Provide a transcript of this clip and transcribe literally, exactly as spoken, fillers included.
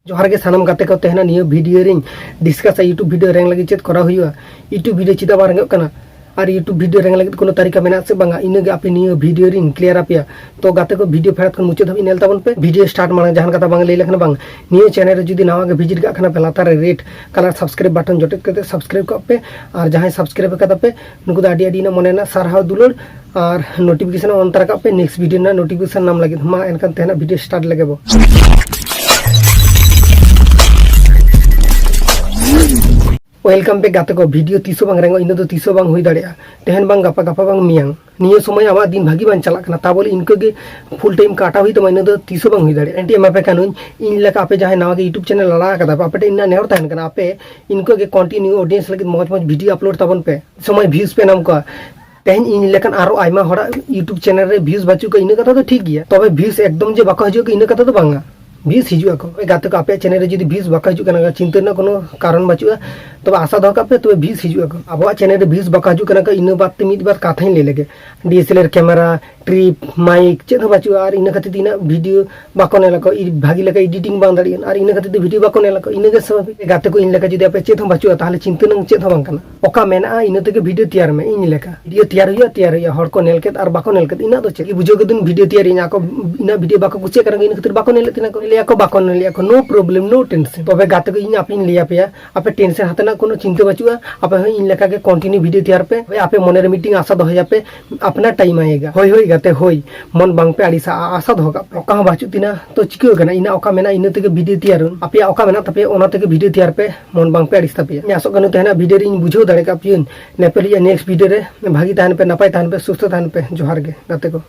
ᱡᱚᱦᱟᱨ ᱜᱮ ᱥᱟᱱᱟᱢ ᱜᱟᱛᱮ ᱠᱚ, ᱛᱮᱦᱮᱧ ᱱᱤᱭᱟᱹ ᱵᱷᱤᱰᱤᱭᱳ ᱨᱤᱧ ᱰᱤᱥᱠᱟᱥᱟ YouTube ᱵᱷᱤᱰᱤᱭᱳ ᱨᱮᱝ ᱞᱟᱹᱜᱤᱫ ᱪᱮᱫ ᱠᱚᱨᱟᱣ ᱦᱩᱭᱩᱜᱼᱟ, YouTube ᱵᱷᱤᱰᱤᱭᱳ ᱪᱮᱫᱟᱜ ᱵᱟᱝ ᱨᱮᱝᱚᱜ ᱠᱟᱱᱟ, ᱟᱨ YouTube ᱵᱷᱤᱰᱤᱭᱳ ᱨᱮᱝ ᱞᱟᱹᱜᱤᱫ ᱠᱳᱱᱳ ᱛᱟᱹᱨᱤᱠᱟ ᱢᱮᱱᱟᱜᱼᱟ ᱥᱮ ᱵᱟᱝᱟ, ᱤᱱᱟᱹᱜᱮ ᱟᱯᱮ ᱱᱤᱭᱟᱹ ᱵᱷᱤᱰᱤᱭᱳ ᱨᱤᱧ ᱠᱞᱤᱭᱟᱨ ᱟᱯᱮᱭᱟ᱾ ᱛᱚ ᱜᱟᱛᱮ ᱠᱚ, ᱵᱷᱤᱰᱤᱭᱳ ᱯᱷᱮᱰᱟᱛ ᱠᱷᱚᱱ ᱢᱩᱪᱟᱹᱫ ᱫᱷᱟᱹᱵᱤᱡ ᱧᱮᱞ ᱛᱟᱵᱚᱱ ᱯᱮ᱾ ᱵᱷᱤᱰᱤᱭᱳ ᱥᱴᱟᱨᱴ ᱢᱟᱲᱟᱝ ᱡᱟᱦᱟᱱ ᱠᱟᱛᱷᱟ ᱵᱟᱝ ᱞᱟᱹᱭ ᱞᱮᱠᱷᱟᱱ ᱵᱟᱝ, ᱱᱤᱭᱟᱹ ᱪᱮᱱᱮᱞ ᱨᱮ ᱡᱩᱫᱤ ᱱᱟᱣᱟ ᱜᱮ ᱵᱷᱤᱡᱤᱴ ᱠᱟᱜ ᱠᱷᱟᱱ ᱯᱮ, ᱞᱟᱛᱟᱨ ᱨᱮ ᱨᱮᱰ ᱠᱟᱞᱟᱨ ᱥᱟᱵᱥᱠᱨᱟᱭᱤᱵ ᱵᱟᱴᱚᱱ ᱡᱚᱴᱮᱫ ᱠᱟᱛᱮ ᱥᱟᱵᱥᱠᱨᱟᱭᱤᱵ ᱠᱟᱜ ᱯᱮ, ᱟᱨ ᱡᱟᱦᱟᱸᱭ ᱥᱟᱵᱥᱠᱨᱟᱭᱤᱵ ᱠᱟᱫᱟ ᱯᱮ, ᱱᱩᱠᱩ ᱫᱚ ᱟᱹᱰᱤ ᱟᱹᱰᱤ ᱢᱚᱱᱮ ᱨᱮᱱᱟᱜ ᱥᱟᱨᱦᱟᱣ ᱫᱩᱞᱟᱹᱲ, ᱟᱨ ᱱᱳᱴᱤᱯᱷᱤᱠᱮᱥᱚᱱ ᱚᱱ ᱛᱟᱨᱟ ᱠᱟᱜ ᱯᱮ ᱱᱮᱠᱥᱴ ᱵᱷᱤᱰᱤᱭᱳ ᱨᱮᱱᱟᱜ ᱱᱳᱴᱤᱯᱷᱤᱠᱮᱥᱚᱱ ᱧᱟᱢ ᱞᱟᱹᱜᱤᱫ᱾ ᱢᱟ ᱮᱱᱠᱷᱟᱱ ᱛᱮᱦᱮᱧᱟᱜ ᱵᱷᱤᱰᱤᱭᱳ ᱥᱴᱟᱨᱴ ᱞᱮᱜᱮ ᱵᱚ᱾ ᱳᱭᱮᱞᱠᱟᱢ ᱵᱮᱠ ᱜᱟᱛᱮ ᱠᱚ, ᱵᱷᱤᱰᱤᱭᱳ ᱛᱤᱥ ᱦᱚᱸ ᱵᱟᱝ ᱨᱮᱝᱚᱜ, ᱤᱱᱟᱹ ᱫᱚ ᱛᱤᱥ ᱦᱚᱸ ᱵᱟᱝ ᱦᱩᱭ ᱫᱟᱲᱮᱭᱟᱜᱼᱟ, ᱛᱮᱦᱮᱧ ᱵᱟᱝ ᱜᱟᱯᱟ, ᱜᱟᱯᱟ ᱵᱟᱝ ᱢᱮᱭᱟᱝ᱾ ᱱᱤᱭᱟᱹ ᱥᱚᱢᱚᱭ ᱟᱢᱟᱜ ᱫᱤᱱ ᱵᱷᱟᱹᱜᱤ ᱵᱟᱝ ᱪᱟᱞᱟᱜ ᱠᱟᱱᱟ, ᱛᱟ ᱵᱚᱞᱮ ᱤᱱᱠᱟᱹ ᱜᱮ ᱯᱷᱩᱞ ᱴᱟᱭᱤᱢ ᱠᱟᱴᱟᱣ ᱦᱩᱭᱩᱜ ᱛᱟᱢᱟ, ᱤᱱᱟᱹ ᱫᱚ ᱛᱤᱥ ᱦᱚᱸ ᱵᱟᱝ ᱦᱩᱭ ᱫᱟᱲᱮᱭᱟᱜᱼᱟ᱾ ᱮᱱᱴᱤ ᱮᱢᱟ ᱯᱮ ᱠᱟᱹᱱᱟᱹᱧ, ᱤᱧ ᱞᱮᱠᱟ ᱟᱯᱮ ᱡᱟᱦᱟᱸᱭ ᱱᱟᱣᱟ ᱜᱮ YouTube ᱪᱮᱱᱮᱞ ᱟᱲᱟᱜ ᱠᱟᱫᱟ ᱯᱮ, ᱟᱯᱮ ᱴᱷᱮᱱ ᱤᱧ ᱱᱮᱦᱚᱨ ᱛᱟᱦᱮᱱ ᱠᱟᱱᱟ, ᱟᱯᱮ ᱤᱱᱠᱟᱹ ᱜᱮ ᱠᱚᱱᱴᱤᱱᱤᱭᱩ ᱚᱰᱤᱭᱮᱱᱥ ᱞᱟᱹᱜᱤᱫ ᱢᱚᱡᱽ ᱢᱚᱡᱽ ᱵᱷᱤᱰᱤᱭᱳ ᱟᱯᱞᱳᱰ ᱛᱟᱵᱚᱱ ᱯᱮ, ᱥᱚᱢᱚᱭ ᱵᱷᱤᱭᱩᱡᱽ ᱯᱮ ᱧᱟᱢ ᱠᱚᱣᱟ᱾ ᱛᱮᱦᱮᱧ ᱤᱧ ᱞᱮᱠᱟᱱ ᱟᱨᱚ ᱟᱭᱢᱟ ᱦᱚᱲᱟᱜ YouTube ᱪᱮᱱᱮᱞ ᱨᱮ ᱵᱷᱤᱭᱩᱡᱽ ᱵᱟᱹᱪᱩᱜ ᱠᱚᱣᱟ, ᱤᱱᱟᱹ ᱠᱟᱛᱷᱟ ᱫᱚ ᱴᱷᱤᱠ ᱜᱮᱭᱟ, ᱛᱚᱵᱮ ᱵᱷᱤᱭᱩᱡᱽ ᱮᱠᱫᱚᱢ ᱡᱮ ᱵᱟᱠᱚ ᱦᱤᱡᱩᱜᱼᱟ, ᱤᱱᱟᱹ ᱠᱟᱛᱷᱟ ᱫᱚ ᱵᱟᱝᱟ᱾ ᱵᱷᱤᱭᱩᱡᱽ ᱦᱤᱡᱩᱜ ᱟᱠᱚ᱾ ᱳᱭ ᱜᱟᱛᱮ ᱠᱚ, ᱟᱯᱮᱭᱟᱜ ᱪᱮᱱᱮᱞ ᱨᱮ ᱡᱩᱫᱤ ᱵᱷᱤᱭᱩᱡᱽ ᱵᱟᱠᱚ ᱦᱤᱡᱩᱜ ᱠᱟᱱᱟ, ᱪᱤᱱᱛᱟᱹ ᱨᱮᱱᱟᱜ ᱠᱳᱱᱳ ᱠᱟᱨᱚᱱ ᱵᱟᱹᱪᱩᱜᱼᱟ, ᱛᱚᱵᱮ ᱟᱥᱟ ᱫᱚᱦᱚ ᱠᱟᱜ ᱯᱮ, ᱛᱚᱵᱮ ᱵᱷᱤᱭᱩᱡᱽ ᱦᱤᱡᱩᱜ ᱟᱠᱚ᱾ ᱟᱵᱚᱣᱟᱜ ᱪᱮᱱᱮᱞ ᱨᱮ ᱵᱷᱤᱭᱩᱡᱽ ᱵᱟᱠᱚ ᱦᱤᱡᱩᱜ ᱠᱟᱱᱟ ᱠᱚ, ᱤᱱᱟᱹ ᱵᱟᱫ ᱛᱮ ᱢᱤᱫ ᱵᱟᱨ ᱠᱟᱛᱷᱟᱧ ᱞᱟᱹᱭ ᱞᱮᱜᱮ᱾ ᱰᱤᱭᱮᱥᱮᱞᱟᱨ ᱠᱮᱢᱮᱨᱟ, ᱴᱨᱤᱯ, ᱢᱟᱭᱤᱠ ᱪᱮᱫ ᱦᱚᱸ ᱵᱟᱹᱪᱩᱜᱼᱟ, ᱟᱨ ᱤᱱᱟᱹ ᱠᱷᱟᱹᱛᱤᱨ ᱛᱮ ᱤᱱᱟᱹᱜ ᱵᱷᱤᱰᱤᱭᱳ ᱵᱟᱠᱚ ᱧᱮᱞ ᱟᱠᱚ, ᱤ-, ᱵᱷᱟᱹᱜᱤ ᱞᱮᱠᱟ ᱮᱰᱤᱴᱤᱝ ᱵᱟᱝ ᱫᱟᱲᱮᱭᱟᱜᱼᱟ, ᱟᱨ ᱤᱱᱟᱹ ᱠᱷᱟᱹᱛᱤᱨ ᱛᱮ ᱵᱷᱤᱰᱤᱭᱳ ᱵᱟᱠᱚ ᱧᱮᱞ ᱟᱠᱚ᱾ ᱤᱱᱟᱹᱜᱮ ᱥᱟᱵᱷᱟᱵᱤᱠ᱾ ᱜᱟᱛᱮ ᱠᱚ, ᱤᱧ ᱞᱮᱠᱟ ᱡᱩᱫᱤ ᱟᱯᱮ ᱪᱮᱫ ᱦᱚᱸ ᱵᱟᱹᱪᱩᱜᱼᱟ, ᱛᱟᱦᱚᱞᱮ ᱪᱤᱱᱛᱟᱹ ᱨᱮᱱᱟᱜ ᱪᱮᱫ ᱦᱚᱸ ᱵᱟᱝ ᱠᱟᱱᱟ᱾ ᱚᱠᱟ ᱢᱮᱱᱟᱜᱼᱟ, ᱤᱱᱟᱹ ᱛᱮᱜᱮ ᱵᱷᱤᱰᱤᱭᱳ ᱛᱮᱭᱟᱨ ᱢᱮ᱾ ᱤᱧ ᱞᱮᱠᱟ ᱵᱷᱤᱰᱤᱭᱳ ᱛᱮᱭᱟᱨ ᱦᱩᱭᱩᱜᱼᱟ, ᱛᱮᱭᱟᱨ ᱦᱩᱭᱩᱜᱼᱟ, ᱦᱚᱲ ᱠᱚ ᱧᱮᱞ ᱠᱮᱫ ᱟᱨ ᱵᱟᱠᱚ ᱧᱮᱞ ᱠᱮᱫ, ᱤᱱᱟᱹᱜ ᱫᱚ ᱪᱮᱫ? ᱵᱩᱡᱷᱟᱹᱣ ᱠᱮᱫᱟᱹᱧ ᱵᱷᱤᱰᱤᱭᱳ ᱛᱮᱭᱟᱨ ᱤᱧ, ᱟᱠᱚ ᱤᱱᱟᱹᱜ ᱵᱷᱤᱰᱤᱭᱳ ᱵᱟᱠᱚ ᱠᱩᱥᱤᱭᱟᱜ ᱠᱟᱱᱟ, ᱤᱱᱟᱹ ᱠᱷᱟᱹᱛᱤᱨ ᱵᱟᱠᱚ ᱧᱮᱞᱮᱫ ᱛᱤᱧᱟ ᱠᱚ, ᱞᱟᱹᱭᱟ ᱠᱚ ᱵᱟᱠᱚ ᱧᱮᱞᱮᱫ ᱛᱤᱧᱟ ᱠᱚ, no problem, no tension᱾ ᱛᱚᱵᱮ ᱜᱟᱛᱮ ᱠᱚ, ᱤᱧ ᱟᱯᱮᱧ ᱞᱟᱹᱭ ᱟᱯᱮᱭᱟ, ᱟᱯᱮ ᱴᱮᱱᱥᱮᱱ ᱦᱟᱛᱟᱣ ᱨᱮᱱᱟᱜ ᱠᱳᱱᱳ ᱪᱤᱱᱛᱟᱹ ᱵᱟᱹᱪᱩᱜᱼᱟ᱾ ᱟᱯᱮ ᱦᱚᱸ ᱤᱧ ᱞᱮᱠᱟ ᱜᱮ ᱠᱚᱱᱴᱤᱱᱤᱭᱩ ᱵᱷᱤᱰᱤᱭᱳ ᱛᱮᱭᱟᱨ ᱯᱮ᱾ ᱦᱳᱭ, ᱟᱯᱮ ᱢᱚᱱᱮ ᱨᱮ ᱢᱤᱫᱴᱤᱝ ᱟᱥᱟ ᱫᱚᱦᱚᱭᱟᱯᱮ, ᱟᱯᱱᱟᱨ ᱴᱟᱭᱤᱢ ᱟᱭᱮᱜᱟ᱾ ᱦᱳᱭ, ᱦᱳᱭ ᱜᱟᱛᱮ, ᱦᱳᱭ, ᱢᱚᱱ ᱵᱟᱝ ᱯᱮ ᱟᱹᱲᱤᱥᱟ, ᱟ-, ᱟᱥᱟ ᱫᱚᱦᱚ ᱠᱟᱜ ᱯᱮ᱾ ᱚᱠᱟ ᱦᱚᱸ ᱵᱟᱹᱪᱩᱜ ᱛᱤᱧᱟ ᱛᱚ ᱪᱤᱠᱟᱹ ᱠᱟᱱᱟ, ᱤᱧᱟᱹᱜ ᱚᱠᱟ ᱢᱮᱱᱟᱜᱼᱟ ᱤᱱᱟᱹ ᱛᱮᱜᱮ ᱵᱷᱤᱰᱤᱭᱳ ᱛᱮᱭᱟᱨ᱾ ᱟᱯᱮᱭᱟᱜ ᱚᱠᱟ ᱢᱮᱱᱟᱜ ᱛᱟᱯᱮᱭᱟ ᱚᱱᱟ ᱛᱮᱜᱮ ᱵᱷᱤᱰᱤᱭᱳ ᱛᱮᱭᱟᱨ ᱯᱮ, ᱢᱚᱱ ᱵᱟᱝ ᱯᱮ ᱟᱹᱲᱤᱥ ᱛᱟᱯᱮᱭᱟ᱾ ᱤᱧ ᱟᱥᱚᱜ ᱠᱟᱱᱟ ᱛᱮᱦᱮᱧᱟᱜ ᱵᱷᱤᱰᱤᱭᱳ ᱨᱮ ᱤᱧ ᱵᱩᱡᱷᱟᱹᱣ ᱫᱟᱲᱮ ᱠᱟᱜ ᱯᱮᱭᱟᱹᱧ᱾ ᱧᱮᱯᱮᱞ ᱦᱩᱭᱩᱜᱼᱟ ᱱᱮᱠᱥᱴ ᱵᱷᱤᱰᱤᱭᱳ ᱨᱮ᱾ ᱵᱷᱟᱹᱜᱤ ᱛᱟᱦᱮᱱ ᱯᱮ, ᱱᱟᱯᱟᱭ ᱛᱟᱦᱮᱱ ᱯᱮ, ᱥᱩᱥᱛᱷᱚ ᱛᱟᱦᱮᱱ ᱯᱮ᱾ ᱡᱚᱦᱟᱨ ᱜᱮ ᱜᱟᱛᱮ ᱠᱚ᱾